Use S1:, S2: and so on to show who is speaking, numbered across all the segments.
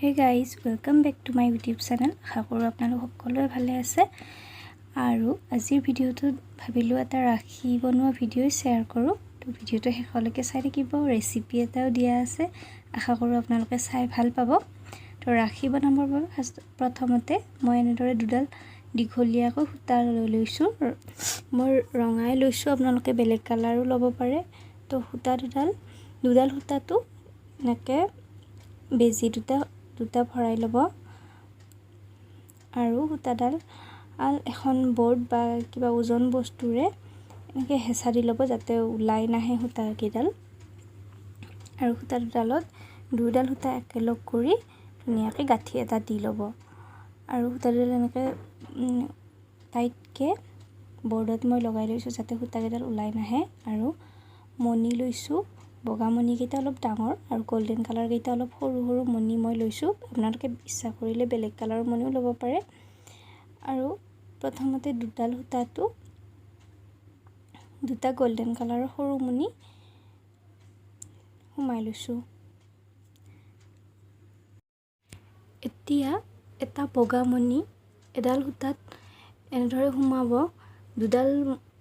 S1: Hey guys, welcome back to my YouTube channel. আশা কৰোঁ আপোনালোক সকলোৱে ভালে আছে। আৰু আজিৰ ভিডিঅ'টোত ভাবিলোঁ এটা ৰাখি বনোৱা ভিডিঅ' শ্বেয়াৰ কৰোঁ। তো ভিডিঅ'টো শেষলৈকে চাই থাকিব। ৰেচিপি এটাও দিয়া আছে, আশা কৰোঁ আপোনালোকে চাই ভাল পাব। তো ৰাখি বনাবৰ বাবে ফাৰ্ষ্ট প্ৰথমতে মই এনেদৰে দুডাল দীঘলীয়াকৈ সূতা লৈ লৈছোঁ। মই ৰঙাই লৈছোঁ, আপোনালোকে বেলেগ কালাৰো ল'ব পাৰে। তো সূতা দুডাল দুডাল সূতাটো এনেকৈ বেজী দুটা দুটা ভৰাই ল'ব আৰু সূতাডাল এখন বৰ্ড বা কিবা ওজন বস্তুৰে এনেকৈ হেঁচা দি ল'ব, যাতে ওলাই নাহে সূতাকেইডাল। আৰু সূতা দুডালত দুডাল সূতা একেলগ কৰি ধুনীয়াকৈ গাঁঠি এটা দি ল'ব। আৰু সূতা দুডাল এনেকৈ টাইটকৈ বৰ্ডত মই লগাই লৈছোঁ, যাতে সূতাকেইডাল ওলাই নাহে। আৰু মণি লৈছোঁ। বগা মণিকেইটা অলপ ডাঙৰ আৰু গল্ডেন কালাৰকেইটা অলপ সৰু সৰু মণি মই লৈছোঁ। আপোনালোকে ইচ্ছা কৰিলে বেলেগ কালাৰৰ মণিও ল'ব পাৰে। আৰু প্ৰথমতে দুডাল সূতাটো দুটা গল্ডেন কালাৰৰ সৰু মণি সোমাই লৈছোঁ। এতিয়া এটা বগা মণি এডাল সূতাত এনেদৰে সোমাব। দুডাল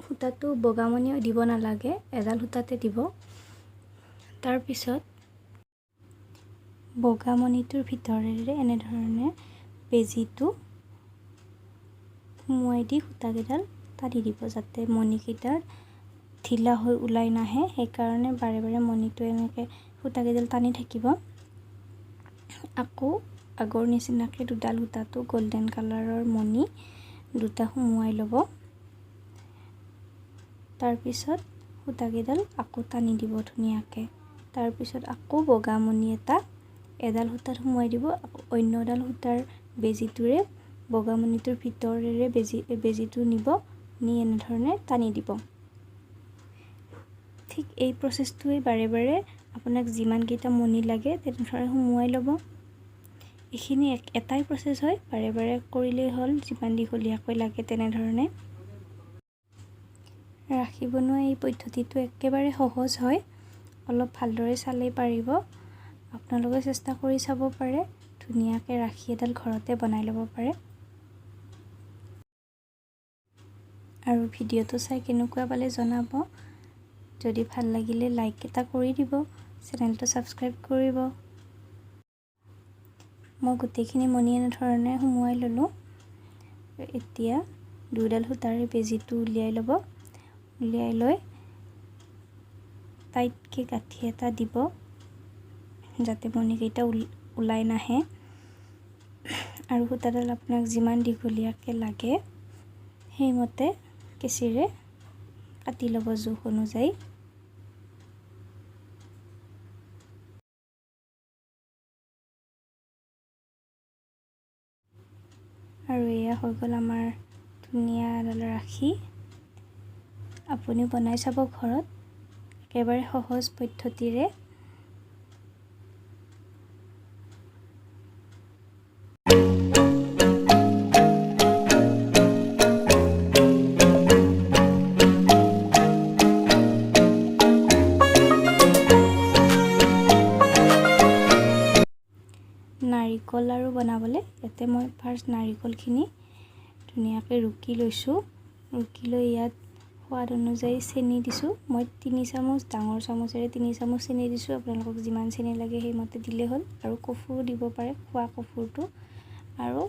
S1: সূতাটো বগা মণি দিব নালাগে, এডাল সূতাতে দিব। তাৰপিছত বগা মণিটোৰ ভিতৰেৰে এনেধৰণে বেজীটো সুমুৱাই দি সূতাকেইডাল টানি দিব, যাতে মণিকেইটা ঢিলা হৈ ওলাই নাহে। সেইকাৰণে বাৰে বাৰে মণিটো এনেকৈ সূতাকেইডাল টানি থাকিব। আকৌ আগৰ নিচিনাকৈ দুডাল সূতাটো গল্ডেন কালাৰৰ মণি দুটা সুমুৱাই ল'ব। তাৰপিছত সূতাকেইডাল আকৌ টানি দিব ধুনীয়াকৈ। তাৰপিছত আকৌ বগা মণি এটা এডাল সূতাত সুমুৱাই দিব। আকৌ অন্য এডাল সূতাৰ বেজীটোৰে বগা মণিটোৰ ভিতৰেৰে বেজীটো নিব, নি এনেধৰণে টানি দিব। ঠিক এই প্ৰচেছটোৱেই বাৰে বাৰে আপোনাক যিমানকেইটা মণি লাগে তেনেধৰণে সুমুৱাই ল'ব। এইখিনি এটাই প্ৰচেছ হয়, বাৰে বাৰে কৰিলেই হ'ল, যিমান দীঘলীয়াকৈ লাগে তেনেধৰণে। ৰাখি বনোৱা এই পদ্ধতিটো একেবাৰে সহজ হয়, অলপ ভালদৰে চালেই পাৰিব। আপোনালোকে চেষ্টা কৰি চাব পাৰে, ধুনীয়াকৈ ৰাখি এডাল ঘৰতে বনাই ল'ব পাৰে। আৰু ভিডিঅ'টো চাই কেনেকুৱা পালে জনাব। যদি ভাল লাগিলে লাইক এটা কৰি দিব, চেনেলটো ছাবস্ক্ৰাইব কৰিব। মই গোটেইখিনি মণি এনেধৰণে সুমুৱাই ল'লোঁ। এতিয়া দুডাল সূতাৰে বেজীটো উলিয়াই ল'ব। উলিয়াই লৈ টাইটকৈ গাঁঠি এটা দিব, যাতে মণিকেইটা ওলাই নাহে। আৰু সূতাডাল আপোনাক যিমান দীঘলীয়াকৈ লাগে সেইমতে কেঁচিৰে কাটি ল'ব জোখ অনুযায়ী। আৰু এয়া হৈ গ'ল আমাৰ ধুনীয়া এডাল ৰাখি। আপুনিও বনাই চাব ঘৰত, একেবাৰে সহজ পদ্ধতিৰে। নাৰিকল লাড়ু বনাবলৈ ইয়াতে মই ফাৰ্ষ্ট নাৰিকলখিনি ধুনীয়াকৈ ৰুকি লৈছোঁ। ৰুকি লৈ ইয়াত সোৱাদ অনুযায়ী চেনি দিছোঁ। মই 3 চামুচ, ডাঙৰ চামুচেৰে 3 চামুচ চেনি দিছোঁ। আপোনালোকক যিমান চেনি লাগে সেইমতে দিলেই হ'ল। আৰু কফুৰো দিব পাৰে, খোৱা কফুৰটো। আৰু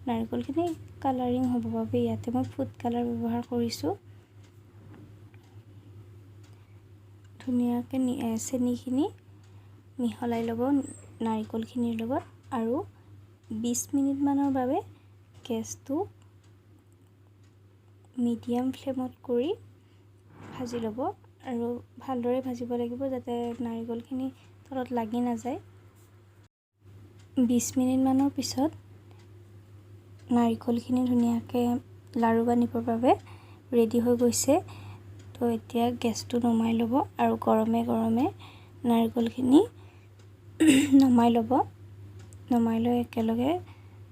S1: নাৰিকলখিনি কালাৰিং হ'বৰ বাবে ইয়াতে মই ফুড কালাৰ ব্যৱহাৰ কৰিছোঁ। ধুনীয়াকৈ চেনিখিনি মিহলাই ল'ব নাৰিকলখিনিৰ লগত আৰু 20 মিনিটমানৰ বাবে গেছটো মিডিয়াম ফ্লেমত কৰি ভাজি ল'ব। আৰু ভালদৰে ভাজিব লাগিব, যাতে নাৰিকলখিনি তলত লাগি নাযায়। 20 মিনিটমানৰ পিছত নাৰিকলখিনি ধুনীয়াকৈ লাড়ু বান্ধিবৰ বাবে ৰেডি হৈ গৈছে। তো এতিয়া গেছটো নমাই ল'ব আৰু গৰমে গৰমে নাৰিকলখিনি নমাই ল'ব। নমাই লৈ একেলগে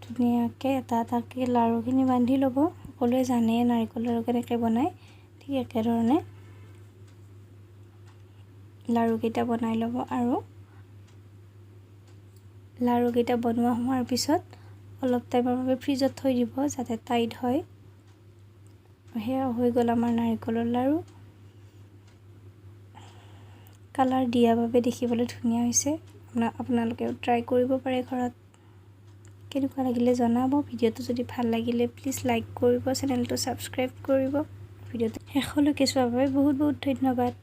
S1: ধুনীয়াকৈ এটা এটাকৈ লাড়ুখিনি বান্ধি ল'ব। সকলোৱে জানে নাৰিকল লাড়ু কেনেকৈ বনায়। ঠিক একেধৰণে লাড়ুকেইটা বনাই ল'ব আৰু লাৰুকেইটা বনোৱা হোৱাৰ পিছত অলপ টাইমৰ বাবে ফ্ৰিজত থৈ দিব, যাতে টাইট হয়। সেয়া হৈ গ'ল আমাৰ নাৰিকলৰ লাৰু। কালাৰ দিয়াৰ বাবে দেখিবলৈ ধুনীয়া হৈছে। আপোনালোকেও ট্ৰাই কৰিব পাৰে ঘৰত। কেনেকুৱা লাগিলে জনাব। ভিডিঅ'টো যদি ভাল লাগিলে প্লিজ লাইক কৰিব, চেনেলটো ছাবস্ক্ৰাইব কৰিব। ভিডিঅ'টো শেষলৈকে চোৱাৰ বাবে বহুত বহুত ধন্যবাদ।